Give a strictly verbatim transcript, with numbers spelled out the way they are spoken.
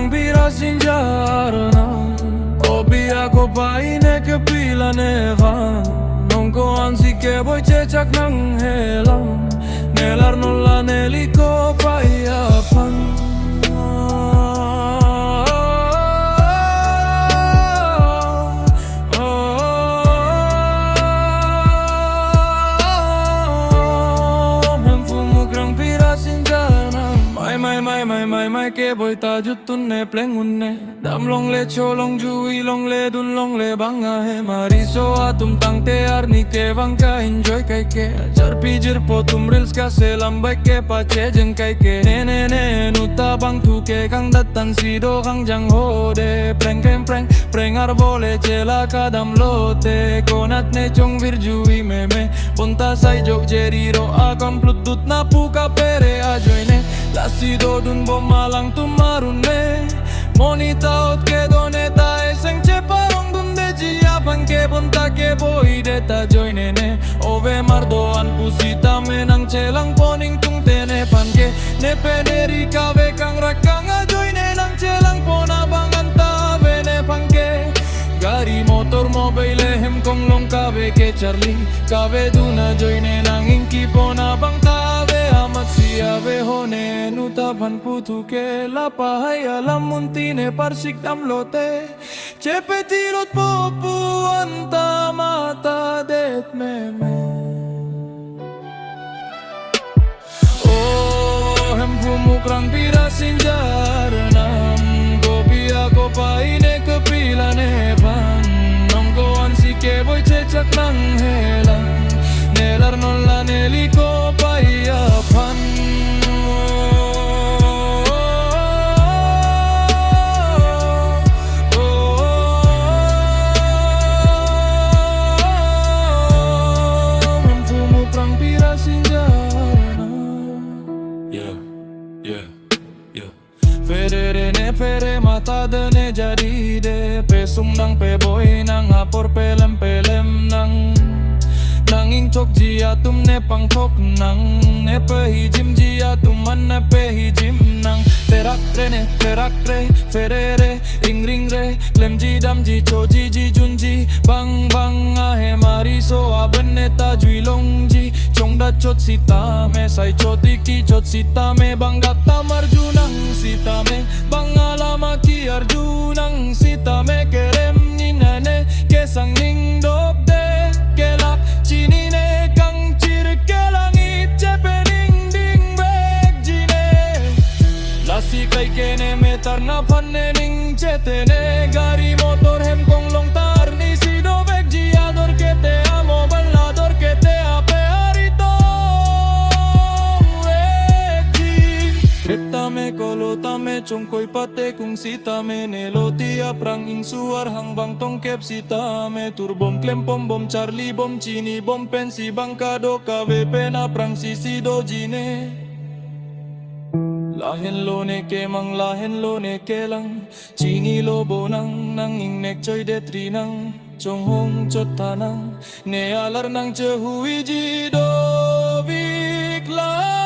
Bira sinjar nang, kopi ako pai ne kepila ne van. Nong ko-ansi keboi chechak nang helang, ne lar non la ne liko pai aphan. Hemphu Mukrang Bira sinjar nang, mai mai mai mai mai mai keboi ta jut un ne pleng un ne. Dam longle, cho long, jui longle, dun longle, bang ahem ariso atum tangte arni kevang ka-enjoy kaike. Jarpi jirpo atum reels kaselam bike kepachejeng kaike. Ne ne ne nu ta bangthu ke kangdat ansi do kangjang ho de. Preng preng preng preng ar bole chela kadam lote, konat ne chongvir jui meme. Bonta sai jok jeri ro akam plut dut na pu kapere ajoine. Lasi dodun bom alangtum arun me. Monit ta ot kedo ne ta eseng cheparong dundeji abang ke, bonta keboi det ajoine ne. Ove mar do-an pusitame nangchelang pon ingtungte nephan ke. Ne peneri kave kangrak kang ajoine nangchelang pon abang anta ave nephan ke. Gari motor mobile hem konglong kave kecharli, kave dun ajoine nang-ingki pon abang ta ave amatsi ave ho ne nu ta aphan puthu ke. La pahai alam munti ne parsik dam lote, chepetirot po pu anta mata det meme. O Hemphu Mukrang Bira sinjar nang, kopi ako pai ne kepila nephan. Nong ko-ansi keboi chechak nang helang, ne lar non la ne liko pai aphan. Hemphu Mukrang Bira sinjar nang. Yeah, yeah, yeah. Pherere ne phere mata de ne jadi de, pesung nang peboi nang apor pelem pelem nang. Nang-ingchokji atum ne pangthok nang, ne pehijimji atum an ne pehijim nang. Terak re ne terak re, pherere, ring ring re, klemji damji choji ji junji, bang bang ahem ariso aben ne ta jui longji. Chongdat chot sitame, sai chot iki chot sitame, bang gap ta marju nang sitame, bang alam aki-arju nang sitame, kerem ni nane kesang ning dop de, kelak chinine kangchir kelangit chepe ning ding vekji ne. Lasi kaike ne metar na aphan ne ning chete ne, gari motor hem konglong ta arnisi dovekji, ador kete a mobile, ador kete a pe ari tong vekji. Krep tame, kolo tame, chongkoi pate kung sitame, ne loti aphrang ingsu arhang bang tongkep sitame, tur bom klem pom bom charli bom chini bom pensi bang kadokave pen aphrangsi si doji ne. Lahenlo ne kemang, lahenlo ne kelang, chinilo bonang, nang-ingnek choi det ri nang, chonghong chot tha nang, ne alar nang chehuiji dovik la.